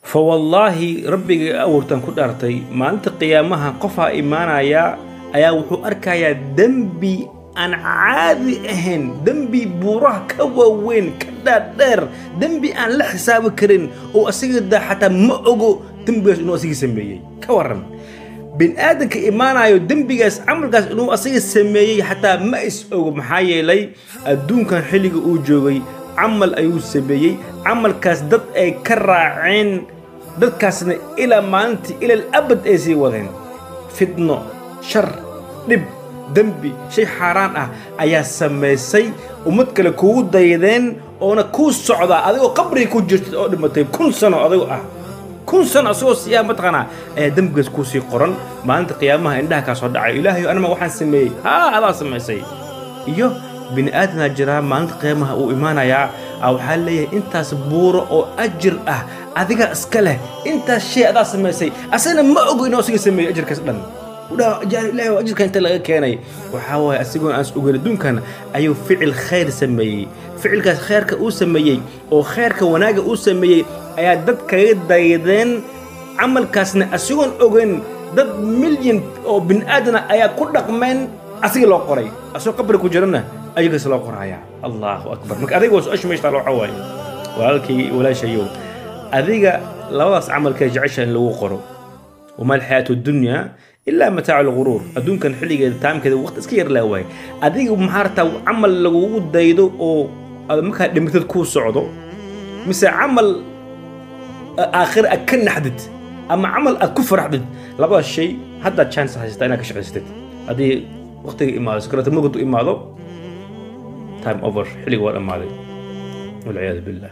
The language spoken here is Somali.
Fa wallaahi, Rabbiga abuurtan ku dhaartay, maalinta qiyaamaha qofaa imaanaya ayaa wuxuu arkayaa dembi aan caadi ahayn, dembi buuraha ka waaweyn, ka dhaadheer, dembi aan la xisaabi karin, oo asiga daa xataa ma ogo dembigaas inuu asiga sameeyey. Ka waran bin aadanka imaanayo dembigaas, camalkaas inuu asiga sameeyey xataa ma is ogo? Maxaa yeelay, adduunkan xilliga uu joogay camal ayuu sameeyey, camalkaas dad ay ka raaceen, dadkaasna ilaa maalintii ila abad ay sii wadeen. Fitno, shar, dhib, dembi, shay xaaraan ah ayaa samaysay, ummad kale kugu daydeen oona kuu socdaa adigoo qabriga ku jirtid oo dhimatay 1000 sano adigoo ah, 1000 sano asagoo siyaa mataqaanaa ayaa dembigaas kuusii qoran. Maalinta qiyaamaha indhaha kaa soo dhacay: "Ilaahayo, anima waxaan sameeyey?" Haa, adaa samaysay. Iyo bini aadanaa jiraa, maalinta qiyaamaha uu imaanayaa, waxaa leeyahay: "Intaas buuro oo ajir ah adiga iska leh, intaas shay adaa samaysay." Asagana ma ogo inuu asiga sameeyey ajirkaas dhan. "Ilaahay, ajirka inta laga keenay?" Waxaa waaye, asigoon aan is ogeyn adduunkan ayuu ficil khayr sameeyey. Ficilkaas khayrka uu sameeyey oo khayrka wanaaga uu sameeyey ayaa dad kaga daydeen. Camalkaasna asigoon ogeyn dad milyan oo bin aadana ayaa ku dhaqmeen, asiga loo qoray, asagoo qabri ku jirana ajirkaas loo qoraaya. Allahu akbar! Marka adiga waa su-aasha meesha taal waxaa waaye, walaalkay, walaashayow, adiga labadaas camalkee jecesha in lagu qoro? وما الحياة الدنيا إلا متاع الغرور. Adduunkan xilligeeda, taamkeeda, waqti iska yar laa waaye. Adiga maxaa rabtaa? Camal lagugu daydo oo aad markaa dhimatid kuu socdo, mise camal aakhir aad ka naxdid, ama camal aad ku faraxdid? Labadaas shay haddaad chance haysataa inaad ka shaqaysatid. Haddii waqtiga imaado, sakrata mawdu imaado, time over, xilliga waa dhammaaday, والعياذ بالله.